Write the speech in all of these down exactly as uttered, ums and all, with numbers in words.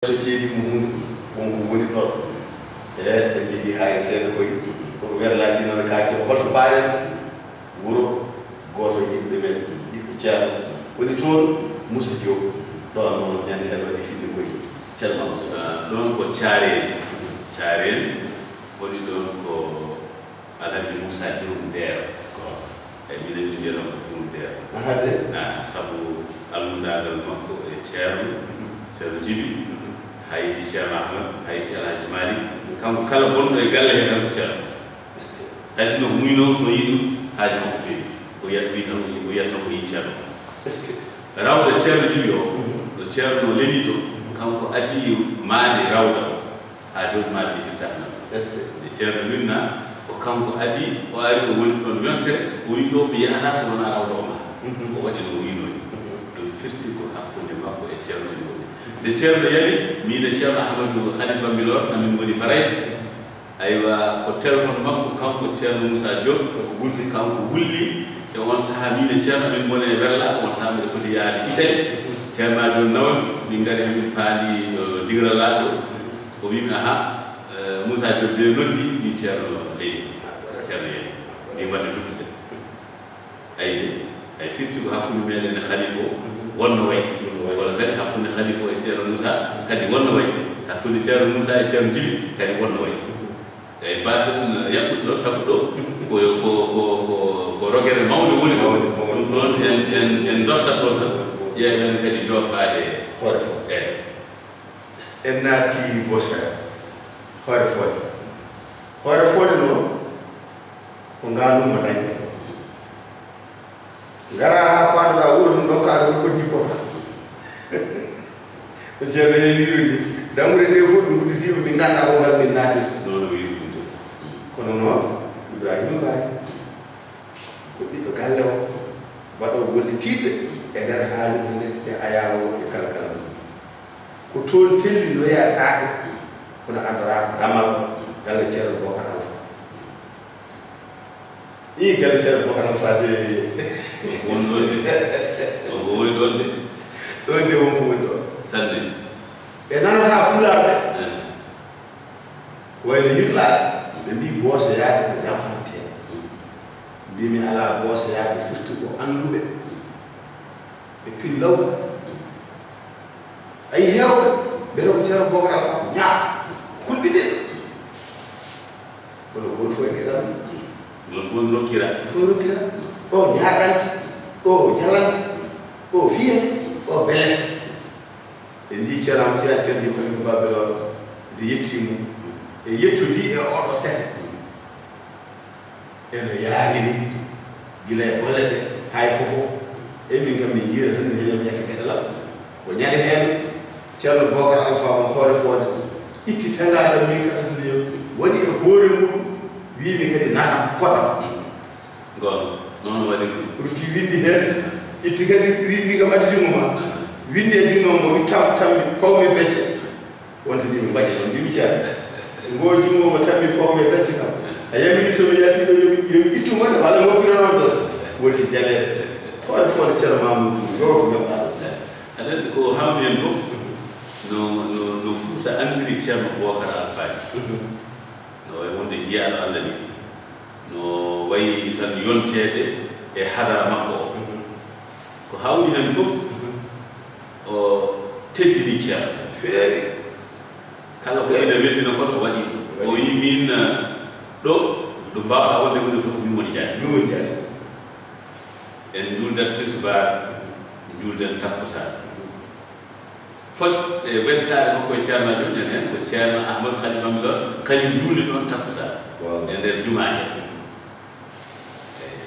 So ceedi mo hunde, won ko woni ɗon. E ɓe njehii haayre seeɗa koy, ko werlaaji ɗi noon kaaco, holto mbaɗen wuro gooto yiɗɓe men, yiɗɓe Ceerno. Woni toon Moussa Diop, ɗoon noon ñande heen waɗi fiɓde koy. Ceerno Moussa. Ah, ɗoon ko Caareen. Caareen woni ɗoon ko Alhaji Moussa Jurum Deero. Ko. Eyi, minen min mbiyata mo Jurum Deero. Aha, de. Ah, sabu almudaagal makko e Ceerno, Ceerno Jibi, haa yetti Ceerno Ahmad, haa yetti Alhaji Malik. Kanko kala bonɗo e galle hee tan ko Ceerno. Est-ce que? Hay sinno ko muynoo, so yiɗi ɗum, haaju makko feewi. O yiyat, wiyata, o yiyat tan ko yii Ceerno. Est-ce que? Rawda Ceerno Jibi o, mhm, ɗo Ceerno leli ɗo, mhm, kanko adii maande rawda o. Haa jooni maande ɗi fittaaka. Est-ce que? Nde Ceerno wirnaa, ko kanko adii, o ari, o woni ɗoon yontere, o wiyi ɗo mi yahataa so wonaa rawda o maha. Mhm. O waɗi no o wiynoo ni. Mhm. Ɗum firti ko hakkunde makko e Ceerno en woni. Nde Ceerno yani, miin e Ceerno Ahmadu Khalifa Mbilor, amin ngoni Farayse. Aywa, ko téléphone makko, kanko Ceerno Moussa Diop, kanko wulli, kanko wulli. E oon sahaa, miin e Ceerno amin ngoni e Werla, oon sahaa mbiɗa foti yahde Italie. Ceernaajo on nawmi, min ngari haa min paandi, eh, Digra Laaɗo. O wiimi, aha, eh, Moussa Diop de noddi, mi Ceerno leli, Ceerno yani. Min waɗde duttude. Ayi de, ay firti ko hakkunde meɗen e Khalifa o wonno wayi. Wonno wayi. Kono kadi hakkunde Khalifa o e Ceerno Moussa kadi wonno wayi. Hakkunde Ceerno Moussa e Ceerno Jibi kadi wonno wayi. Eyi, mbaasen yaɓɓude ɗo, sabu ɗo ko, ko, ko, ko, ko rogere mawnde woni ɗo. Mawde, mawde. Ɗum noon en, en, en dottat ɗo tan, ƴeewen kadi joofaade. Hoore fof. Eyi. En naati Bosra, Hoore Fooɗe. Hoore Fooɗe noon, ko nganndumi dañde. Ngara haa paandoɗaa wuro, ɗum ɗon kaari woni foti ni ko. Ko Ceerno heewi wirude. Dammuɗe ɗe fof ɗum udditiima, min nganndaa ko ngal min naatirta. Noon o wiiri ɗum de. Kono noon, Ibrahima Mbaye ko ɓiɗɗo galle o, waɗoowo golle tiiɗɗe e nder haalirde nde, e ayaawo e kala kala mum. Ko toon tellinoyaa kaake, kono addoraa ko damal ɗo, galle Ceerno Bookar Alfa. Ii, galle Ceerno Bookar Alfa de. Won ɗon de. Won ko woni ɗon de. Ɗon de won ko woni ɗon. Sanne. Ɓe nanataa pulaar de. Eh. Ko wayno yirlaaɓe, ɓe mbii booseyaaɓe ko janfantee. Mm. Mbii mi alaa booseyaaɓe, surtout ko annduɓe. Mm. Ɓe pinndawɓe. A yii heewɓe, mbiyata ko Ceerno Bookar Alfa ko ñaaɗo, kulɓinirɗo. Kono gooto fof e geɗal mum. Gooto fof no rokkira. Gooto fof no rokkira. O ñaaɗante, o jalante, o fiyete, o belete. En njii Ceerno Amadou Tidiane Sène Diop, Khalifa Babilor, nde yettii mo, e yettu ndi e oɗo sete. Eno yaarini, gila e golle ɗe, hay fof fof. E min kam, min njiira tan, mi heno ƴetti geɗe lam. Ko ñande heen, Ceerno Bookar Alfa mo Hoore Fooɗe, itti tagaaɗo min ka aduna yo, waɗi e hoore mum, wii mi kadi nana, fota. Goonga, noon o waɗiri ɗum. Rutti winndi heen, itti kadi, wi-, wi kam addi junngo ma. Ah. Winndi e junngo am, o wi tam-, tammi, pawmi becce. Wonti ni mi mbaɗi noon, mbimi Ceerno. Ngo junngo mo tammi, pawmi becce kam. A yamiri so mi yalti ɗo, yo mi, yo mi ittu ngonɗo, walla ngoppira noon ɗo. Wonti jaleeɗe. Hoore Fooɗe Ceerno Mamoudou, yo ko ñamɗaa ɗo. Aɗa anndi ko hawni en fof, no, no, no Fuuta anndiri Ceerno Bookar Alfaaji. Mhm. No wayi wonde jiyaaɗo Allah ni, no wayi tan yonteede e hadara makko o. Mhm. Ko hawni heen fof, mhm, o teddini Ceerno. Feewi. Kala ko ina weltina kon, o waɗi ɗum. Waɗi. O wiyi, miin, eh, ɗo, ɗo mbaawɗaa wonde woni fof, min woni jaati. Min woni jaati. En njuuldat tisbaar, njuulden takkusaan. Fotde wentaare makko e ceernaajo, enen ko Ceerno Ahmadu Khalifa Bambilor, kañum juuli ɗoon takkusaan. Waaw. E nder jumaa he. Eyi.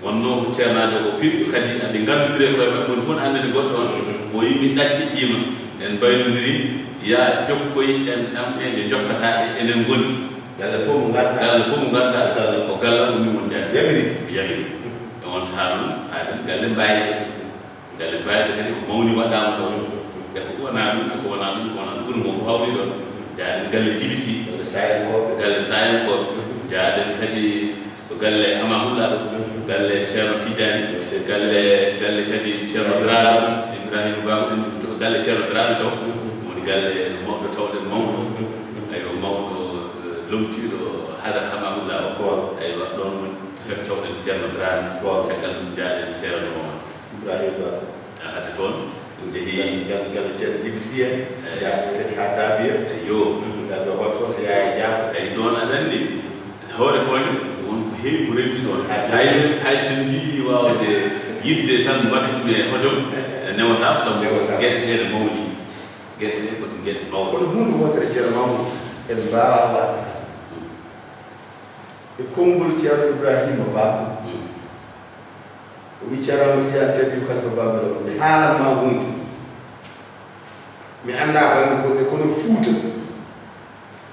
Wonnoo ko ceernaajo ko piɗɗo, kadi aɓe nganndondiri e koye maɓɓe, woni fof ne anndani goɗɗo on. Mhm. O yimmi ɗaccitiima, en mbaynondiri, yaa jokkoy en ɗamɗeeje jokkataaɗe, enen ngondi. Galle fof mo ngannduɗaa. Galle fof mo ngannduɗaa, galle, ko galle am, o min woni jaati. Yamiri. Yamiri. E on sahaa noon, paaɗen galle Mbaye ɗe. Galle Mbaye ɗe kadi ko mawni waɗaama ɗoon. E ko wonaa ɗum, e ko wonaa ɗum, e ko wonaa ɗum. Ɗum ko fof hawri ɗoon. Njaaɗen galle Jibi Sy. Galle Saayankooɓe. Galle Saayankooɓe. Njaaɗen kadi to galle Ama Hullaaɗo. Galle Ceerno Tijjaani. Galle, galle kadi Ceerno Dramé. Ibrahima Ba, en to galle Ceerno Dramé to. Woni Galle no mawɗo tawɗen mawɗo, aywa, mawɗo, eh, lomtiiɗo hadar Hamahullah o. Goonga. Aywa, ɗoon woni tawɗen Ceerno Dramé. Goonga. Caggal ɗum njaaɗen Ceerno Ibrahima Ba. Hade toon, en njehii. Galle, galle Ceerno Jibi Sy en. Eey. Njaaɗen kadi haa Daabiya. Eey, yo. Mhm, ngal ɗo hol fof to Yaaya Jaabo. Eey, ɗoon aɗa anndi, hoore Fooyre, won ko heewi ko renti ɗoon. Haa hay, jooni. Hay so en njiɗii waawde yiɗde tan mbaɗde ɗum e hojom, newataa, sabu geɗe ɗee no mawni. Geɗe ɗee ko ɗum geɗe mawɗe. Kono huunde wootere, Ceerno Mamoudou, en mbaawaa waasde haalde. E konngol Ceerno Ibrahima Ba ko, o wi, "Ceerno Amadou Tidiane, Ceerno Jibi Khalifa Baabirawo, mi haalan ma huunde. Mi anndaa bannge goɗɗe, kono Fuuta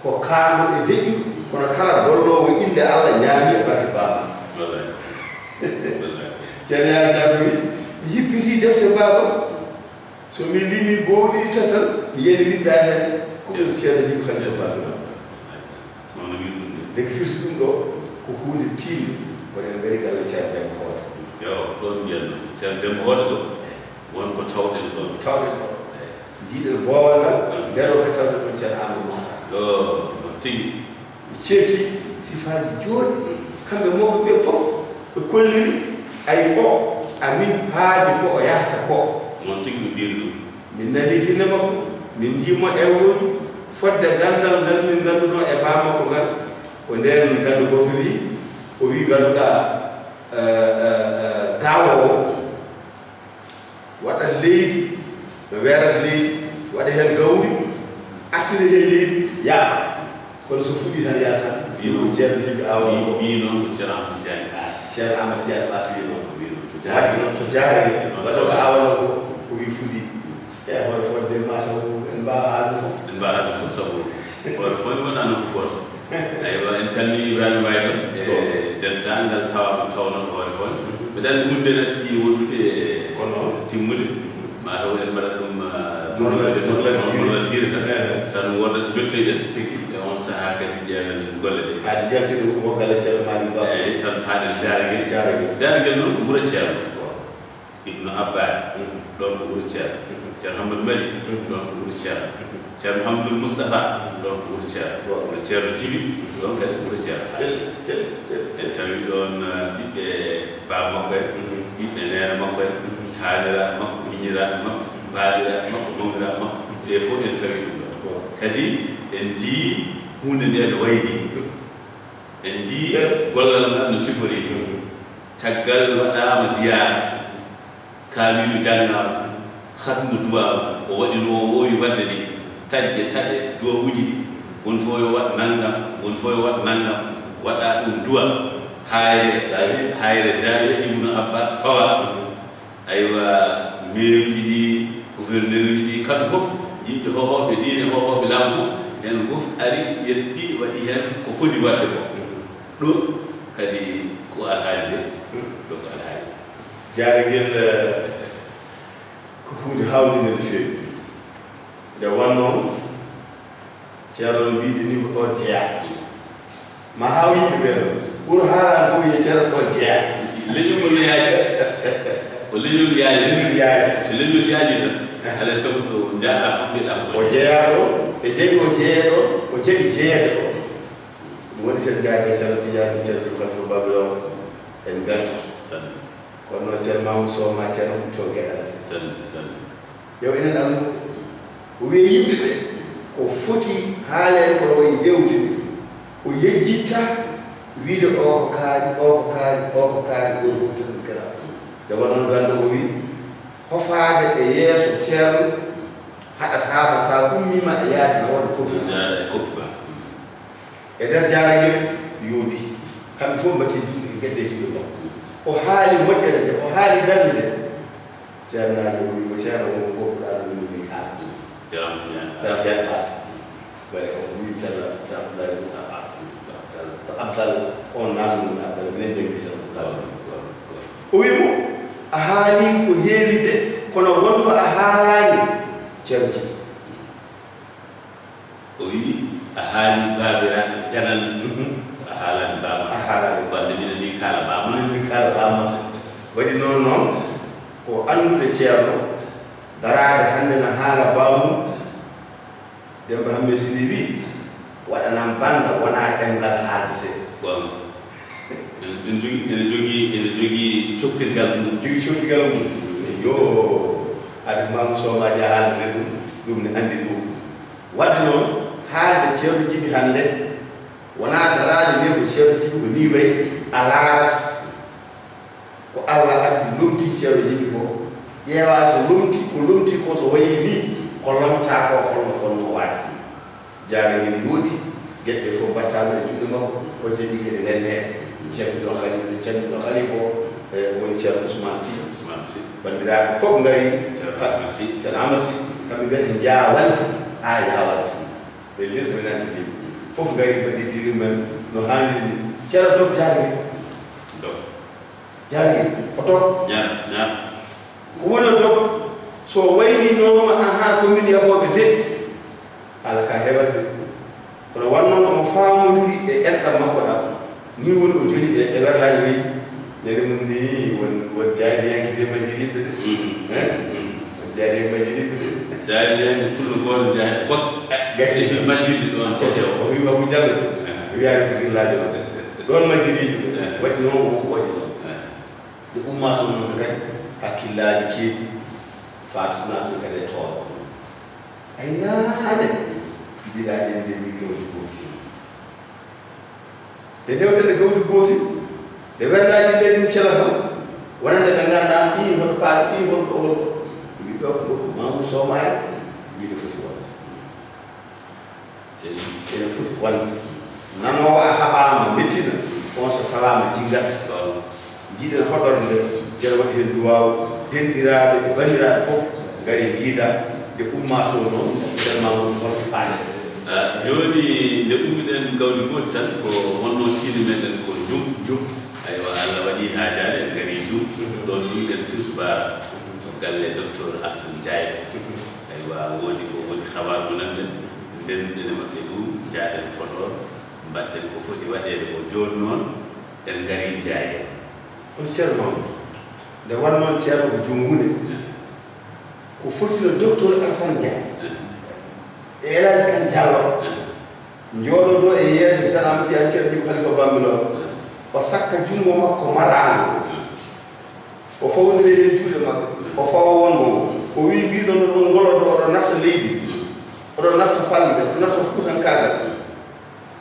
ko kaanɗo e deƴƴu, kono kala golloowo innde Allah ñaami e barke baaba." Wallaay. Wallaay. Ceerno Yaya Jaabo wi, "Mi hippitii defte baaba. So mi limii goo, ɗiɗi, tatal, mi yehi winndaa heen ko ɗum Ceerno Jibi Khalifa Baabirawo." Noon o wiyi ɗum de. Ndeke firti ɗum ɗo ko huunde tiiɗnde, kono en ngarii galle Ceerno Demba Hoota. Yo, ɗoon mbiyan ɗum. Ceerno Demba Hoota ɗo, won ko tawɗen ɗoon. Tawɗen ɗoon. Eey. Njiiɗen boowal ngal, mm, ndeen o kadi tawɗen ɗoon Ceerno Amadou Moukhtar. Yo, noon tigi. Ɓe ceetti sifaaji joɗɗi, kamɓe mawɓe ɓe fof, ɓe kolliri, ay, o, amin paami ko o yahata ko. Noon tigi ɓe mbiyri ɗum. Min nanii dille makko, min njii mo e wooji, fodde ganndal ngal min nganndunoo e baa makko ngal, ko ndeen ganndo gooto wi, o wi, "Ngannduɗaa, eh, eh, eh, gaawoowo waɗat leydi, no weerata leydi, waɗa heen gawri, artira heen leydi, yaaɓa. Kono so fuɗii tan yaltat." Wiyi noon, Ceerno Jibi aawno ko, wiyi noon ko Ceerno Amadou Tidiane Bass. Ceerno Amadou Tidiane Bass wiyi noon. Wiyi noon to Jaaragel. Waɗi noon ko aawno ko, o wi fuɗii. E hoore fodde, maa taw en mbaawaa haalde fof. En mbaawaa haalde fof, sabu hoore fodde wonaa nokku gooto. Aywa, en calminii Ibrahima Mbaye tan e denndaangal tawaaɓe tawnooɓe hoore fodde. Mbeɗa anndi huunde natti wondude e kono timmude. Maa taw en mbaɗat ɗum, ah, morlal, morlal jiire, morlal jiire tan. Eey. Tan wooda ɗo njottoyɗen. Tigi. E oon sahaa kadi ƴeewen golle ɗe. Hade njaltude ko galle Ceerno Malick Ba. Eey, tan paaɗen Jaaragel. Jaaragel. Jaaragel noon ko wuro Ceerno. Ko Ibnu Abbaan, mhm, ɗoon ko wuro Ceerno. Mhm. Ceerno Hammadou Mali, mhm, ɗoon ko wuro Ceerno. Mhm. Ceerno Hammadou Moustapha, mhm, ɗoon ko wuro Ceerno. Waaw. Wuro Ceerno Jibi, mhm, ɗoon kadi ko wuro Ceerno. Sel, sel, sel, sel. En tawi ɗoon, eh, ɓiɓɓe baaba makko en, mhm, ɓiɓɓe neene makko en, mhm, taaniraaɓe makko, miñiraaɓe makko, baaliraaɓe makko, mawniraaɓe makko, ɓe fof en tawi ɗum ɗoon. Waaw. Kadi en njiyii huunde nde no wayi nii. Mhm. En njiyii gollal ngal no siforii. Mhm. Caggal waɗaama ziyaara, kaamiilu janngaama, hatmu duwaama, o waɗi no o woowi waɗde ni, taƴde taƴe duwawuuji ɗi, ngon fof yo waɗ nanngam, ngon fof yo waɗ nanngam, waɗaa ɗum duwa, haayre, haayre Zaawiya Ibnu Abba fawa. Aywa, meeruuji ɗi, gouverneuruuji ɗi, kamɓe fof, yimɓe hohooɓe diine, hohooɓe laamu fof, heen gooto fof ari, yetti, waɗi heen ko foti waɗde ko. Ɗo kadi ko alhaali de, ɗo ko alhaali. Jaaragel, eh, ko huunde haawnde no feewi. Nde wonnoo, Ceerno no mbiɗen ni ko ɗo jeyaa. Ma haaw yimɓe ɓee ɗo. Ɓur haalaani fof wiye Ceerno ɗo jeyaa. Leñol ngol no yaaji. Ko leñol yaaji. Leñol yaaji. So leñol yaaji tan, alaa e sago ɗo njaaɗaa fof mbiyeɗaa ko o jeyaaɗo, e jaɓi o jeyeeɗo, o jaɓi jeyeede ɗo. Ɗum waɗi so en njaarde Ceerno Tidiane, Ceerno Jibi Khalifa Babilor, en mbeltoto. Sanne. Kono noon Ceerno Mamoudou Sow ma Ceerno ɗum to geɗal. Sanne, sanne. Yo enen almuɓɓe. O wiya yimɓe ɓe ko foti haaleede kono wayi hewtude. O yejjitta wiide o ko kaari, o ko kaari, o ko kaari, o fof tan kala. Nde wonno ganndo o wi, hofaade e yeeso Ceerno haɗataa ma sa ummiima e yaade na wonde koppi. Yaada e koppi ba. E nder jaaragel yooɗi. Kamɓe fof mbaɗti juuɗe e geɗe juuɗe makko. O haali moƴƴere nde, o haali darnde nde. Ceernaajo o wi ko ceerno o goppuɗaa ɗum woni kaala. Ceerno Tidiane Bass. Ceerno Tidiane Bass. Bare o wi Ceerno, Ceerno Abdoulaye Moussa Bass. To Abdal, to Abdal, on naanu woni Abdal, minen janngi Ceerno Abdal. O wi mo, a haali ko heewi de, kono won ko a haalaani. Ceerno Jibi. O wiyi, a haali baabiraaɓe jananɓe, mhm, a haalaani baama. A haalaani baama. Wonde minen min kaala baama. Minen min kaala baama. Waɗi noon noon, ko anndude ceerno, daraade hannde na haala baamum, Demba Hammee Sili wii, waɗanam bannda wonaa ɗemngal haalde seeɗa. Goonga. Ene, ene jogii, ene jogii, ene jogii coktirgal mum. Jogii coktirgal mum. Yo, ade Mamadou Sow ma jaa haalde ɗum, ɗum ne anndi ɗum. Waɗde noon, haalde Ceerno Jibi hannde, wonaa daraade nde ko Ceerno Jibi ko nii wayi, a laarat. Ko Allah addi lomti Ceerno Jibi ko, ƴeewaa so lomti, ko lomti ko so wayii nii, ko lomtaa ko, holno fotnoo waade. Jaaragel yooɗi, geɗe ɗe fof mbaɗtaama e juuɗe makko, o jaɓi kadi renneede. Ceerno Halifa, Ceerno Halifa o, e, woni Ceerno Ousmane Sy. Ousmane Sy. Banndiraaɓe fof ngari, Ceerno Amadou Sy. Ceerno Amadou Sy, kamɓe mbiyata njaawante, haa yaawante. E les mi nanti ɗi. Fof ngari mbaɗi diri men no haaniri ni. Ceerno Dok jaaragel. Dok. Jaari, o toon. Ñaar, ñaar. Ko woni o toon, so wayninooma, ahaa, ko min yahooɓe de, haala ka heewat de. Kono wonno no omo faamondiri e enɗam makko ɗam, ni woni o joli e, e werlaaji leydi. Ñande mum ni, won, won jaariyanke de majjiriiɓe de. Mhm. Hein? Mhm. Won jaariyanke majjiriiɓe de. Jaariyanke pullo gooto jaari goɗɗo. Eh, gasi. Ɓe majjirde ɗoon. Gasi. Kote o. O wi Abou Diallo de. Eh. O wiyaani ko girlaajo o. Ɗoon majjiriiɓe de. Eh. Waɗi noon ko waɗi noon. Eh. Nde ummaa so noon kadi, hakkillaaji keedi, Faatu naatiri kadi e toon. Aynaade, mbiɗa ende ni gawdi gooti. Nde ndewɗen e gawdi gooti, nde werlaaji ɗi ɗin celata, wonande ɓe nganndaa ɗi hoto paa, ɗi holɗo, holɗo. Mbiɗo ko nokku Mamadou Somaye, mbiɗo foti wonde. Ene foti wonde. Nanoowo a haɓaama, mettina, on so tawaama, jinngat. Ɗoon. Njiiɗen hoɗorde nde, Ceerno waɗi heen duwaaw, denɗiraaɓe e banndiraaɓe fof ngari njiida, nde ummaa toon noon, Ceerno Mamadou Horti Paane. Ah, jooni, nde ummiɗen gawdi gooti tan, ko wonnoo tiinde meɗen ko Jum. Jum. Aywa, Allah waɗi haajaade, en ngarii Jum. Mhm. Ɗoon ɗum en tisubaara. Mhm. To galle Docteur Assane Ndiaye. Mhm. Aywa, woodi ko woodi xabaar mo nanɗen, ndenduɗen e maɓɓe ɗum, njaaɗen Podor, mbaɗɗen ko foti waɗeede ko. Jooni noon, en ngarii Njaayeen. Kono Ceerno Mamadou, nde wonnoo Ceerno ko junngude, eh, ko foti no Docteur Alassane Ndiaye, eh, e El Hadj Kane Diallo, eh, njooɗodoo e yeeso Ceerno Amadou Tidiane, Ceerno Jibi Khalifa Bambilor, eh, o sakka junngo makko malaango. Eh. O fawndiri heen juuɗe maɓɓe. O fawa wongo ngo. O wiyi, mbiɗon oɗon ngolodoo, oɗon nafta leydi. Oɗon nafta falnde, oɗon nafta fuutankaagal.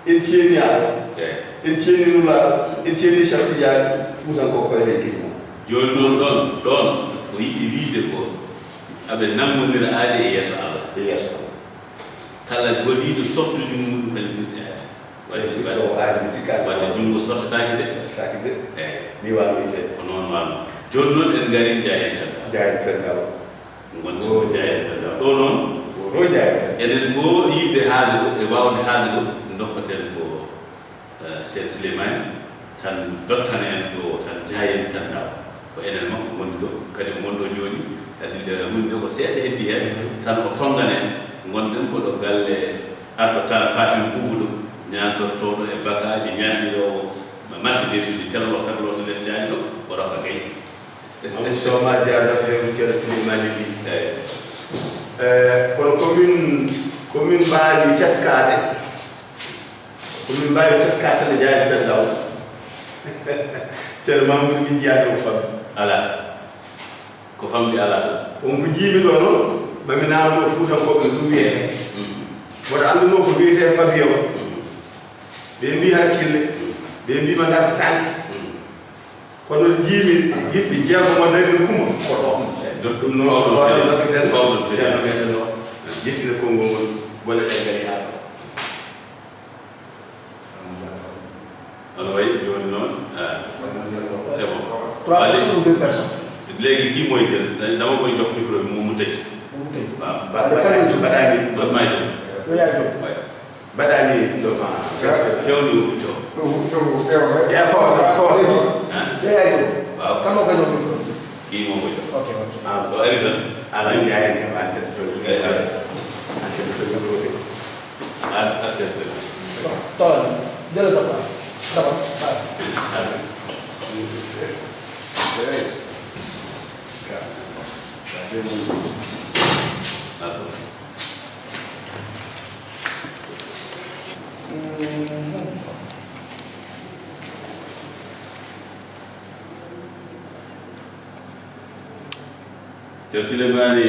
En ceeni Allah. Eey. En ceeni Nulaaɗo. En ceeni Cheikh Tidiane. Fuutankoo ko e gite mum. Jooni noon ɗoon, ɗoon ko yiɗi wiyde ko aɓe nanngondira aade e yeeso Allah. E yeeso Allah. Kala godiiɗo softude junngo mum ɗum kañum firti aade. Wadde, wadde, wadde junngo softataake de. Softataake de. Eey. Ni waano wiyetee. Ko noon waano. Jooni noon en ngarii Njaayeen Penndaw. Njaayeen Penndaw. Ngonɗen ko Njaayeen Penndaw. Ɗo noon, ko ɗo Njaayeen Penndaw. Enen fof yiɗde haalde ɗo e waawde haalde ɗo, ndokkoten ko, eh, Cheikh Souleymane, tan dottana en ɗo tan Njaayeen Penndaw. Ko enen makko ngondi ɗo, kadi o ngonɗo jooni, kadi nde hunde ko seeɗa heddi heen, tan o tonngana en. Ngonɗen ko ɗo galle arɗo Talla Fatim Buubu ɗo, ñaatortooɗo e bagaaji, ñaaɗiroowo Mercedes uji, tello feblo to les jaani ɗo, o rokka gay. Amadou Sow ma jaa, mbaɗi heen Ceerno Souleymane Ly. Eey. Eh, kono ko min, ko min mbaawi teskaade, ko min mbaawi teskaade no Njaayeen Penndaw. Ceerno Mamoudou, min njiyaa ɗo ko famɗi. Alaa. Ko famɗi alaa ɗo. Won ko njiimi ɗo noon, ma mi naamno Fuutankooɓe no ɗum wiyee. Mm. Mboɗo anndunoo ko wiyetee Fabio. Mm. Ɓe mbii hakkille. Mm. Ɓe mbii ma ndaa ko santi. Mm. Kono njiimi yimɓe jeegom o darino kuma ko ɗo. Ɗum noon, fawɗo ɗo feewi. Ndokketen fawɗo feewi. Ceerno meɗen o, yettine konngol ngol, golle ɗe ngari haa ɗo. Ono wayi jooni noon, ah, c'est bon. Trois personnes ou deux personnes? Léegi kii mooy jël, dama koy jox micro bi, mu, mu tëj. Mu tëj. Waaw. Ba-, ba-, mbaɗaani. Ɗon maa jël. Yo yaa jël. Waaw. Mbaɗaani ɗo ma. Fewndo, fewndo. Ɗum, ɗum, fewndo. Yaa fawta, fawta. Ah. Yo yaa jël. Waaw. Kan moo koy jox micro bi? Kii moo koy jox. Ok, ok. Ah, so ari tan. Ala njaay ne ma tëdd to. Eh, ah. Tëdd to. Ah, ah, tëdd to. Toon, jël sa place. Dama, place. Ah. Eh. Ah. Ceerno Suleymaani,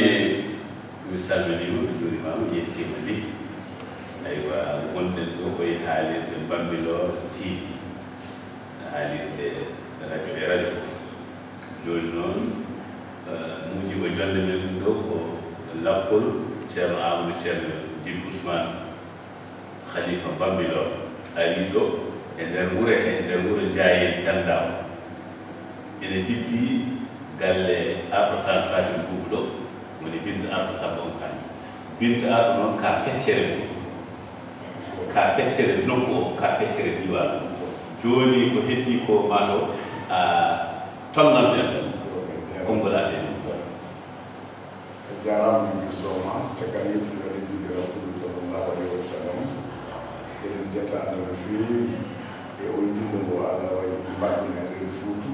mi salminiima, mi juuriima, mi yettiima ni. Aywa, ngonɗen ɗo koye haalirde Bambilor T V, haalirde radio e radio fof. Jooni noon, eh, muujiiba jonnde men ɗo ko lappol Ceerno Amadou Ceerno Jibi Usmaan, Khalifa Bambilor, arii ɗo e nder wuro he, nder wuro Njaayeen Pennda o. Ene jippi galle arɗo Tan Fatim Buubu ɗo, woni Binta Arɗo Samba Umpaani. Binta Arɗo noon ka feccere mum, ka feccere nokku o, ka feccere diiwaan o. Jooni ko heddii ko, maa taw a tolnanto en tan konngol ateejo mum. A jaaraama, min mbeltiima, caggal yettude e juulde Rasuulu sallallahu alayhi wa sallam. Eɗen njetta Allah no feewi e on njillu mo Allah waɗi mbaɗɗun e nder Fuuta.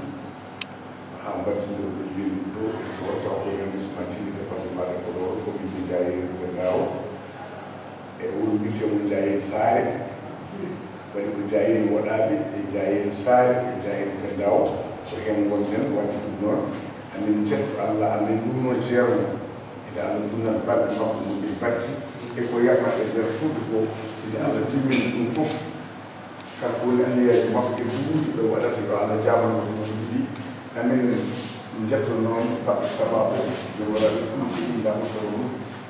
Haa mbattindirɗun ɗin ɗo e to, taw ko arrondissement Tinti, département de Podor, commune de Ndiayène Pennda o. E wuro mbiyetee mo Ndiayène Saare, waɗi ko Ndiayène Woɗaaɓe, e Ndiayène Saare, e Ndiayène Pennda o, ko heen ngonɗen, waɗde ɗum noon, amin njetto Allah, amin nduwno Ceerno, inde Allah tunnat balɗe makko moƴƴi batti, e ko yaɓata e nder Fuuta ko, inde Allah timmini ɗum fof. Kanko woni anniyaaji makko e buuruuji ɗo waɗata, yo Allah jaabano ɗum ɗi. Amin njetto noon baɗɗo sabaabu, jom waɗa ɗum ɗum so inda mo sababu.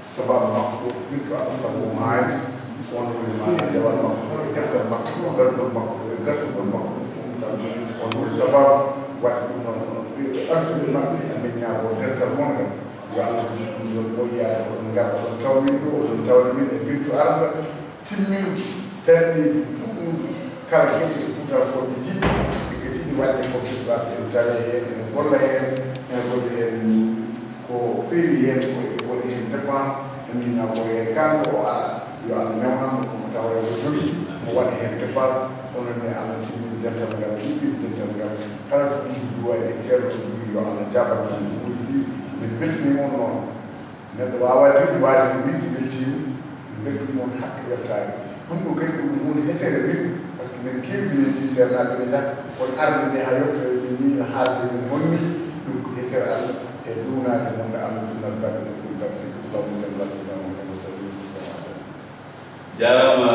Sabaabu makko ko Binta Arɗo Samba o maayde, on woni maana dewal makko ko e deftere makko ko e gargol makko ko e gartugol makko ko fof tan. On woni sabaabu waɗde ɗum noon, onon ɓe artuɓe maɓɓe, amin ñaagoo dental mon ngal. Yo Allah juut ɗum ɗon ɓoyyaade, oɗon ngarɗa ɗon taw min ɗo, oɗon tawde min e Binta Arɗo. Timmin serndeeji ɗuɗɗuɗi kala geɗe ɗe Fuutankooɓe njiɗi, ɓe ke njiɗi waɗde ko ɓe waɗa, ene tawee heen, ene golla heen, ene golla heen ko feewi heen, ko e waɗi heen dépense, e mbiynaa ko heen kanko o ara, yo Allah newnan mo, ko mo tawree ko jogii, mo waɗa heen dépense, onon ne Allah timmin dental ngal, yuɓɓin dental ngal, kala ko ɗiɗi duwaaɗi e ceerno o jogii, yo Allah jaabano mo duwuuji ɗi, min mbeltanii on noon. Neɗɗo waawaa jogiwaade ko wiide weltiima, mbeltanii on hakke weltaare. Ɗum ɗo kadi ko ɗum huunde hesere min, par ce que min keewi minen ji seernaaɓe ne njah, kono arde nde haa yetto e min ni no haalde min honni, ɗum ko yettere Allah e duwnaade mon nde Allah duwnat baɗɗo ɗum batte. Allahumma salli ala sayyidina Muhammad wa sallim wa sallam. Jaaraama,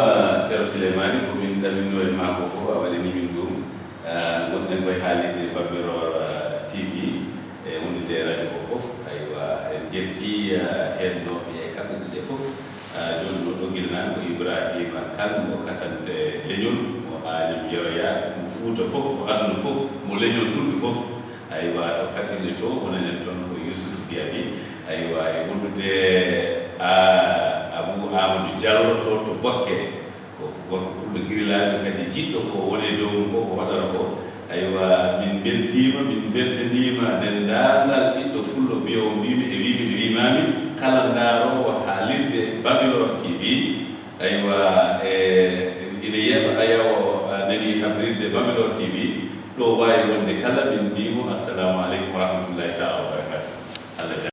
Ceerno Suleymaani, ko min ɗaminno e maa ko fof, a waɗanii min ɗum. Ah, ngonɗen koye haalirde Bambilor, ah, T V, e wondude e radio ko fof. Aywa, en njettii, ah, heɗnooɓe e kaɓirɗe ɗe fof. Ah, jooni noon ɗo gila naane ko Ibrahima Kane mo Katante Leñol, mo Agnam Yeroyaaɓe, mo Fuuta fof, mo aduna fof, mo leñol fulɓe fof. Aywa, to kaɓirɗe to, wonani en toon ko Youssouf Biaby. Aywa, e wondude, ah, Abou Amadou Diallo to, to Bokke. Ko gorko pullo Girlaajo kadi jiɗɗo ko woni e dow mum ko, ko waɗata ko. Aywa, min mbeltiima, min mbeltaniima denndaangal ɓiɗɗo pullo mbiyowo mbimi e wimi e wimaami, kala ndaaroowo haalirde Bambilor T V. Aywa, e ina yeeɓa, ayaw o, a nani habrirde Bambilor T V, ɗo waawi wonde kala, min mbimo assalamu aleykum wa rahmatullahi taala wa barakatuh.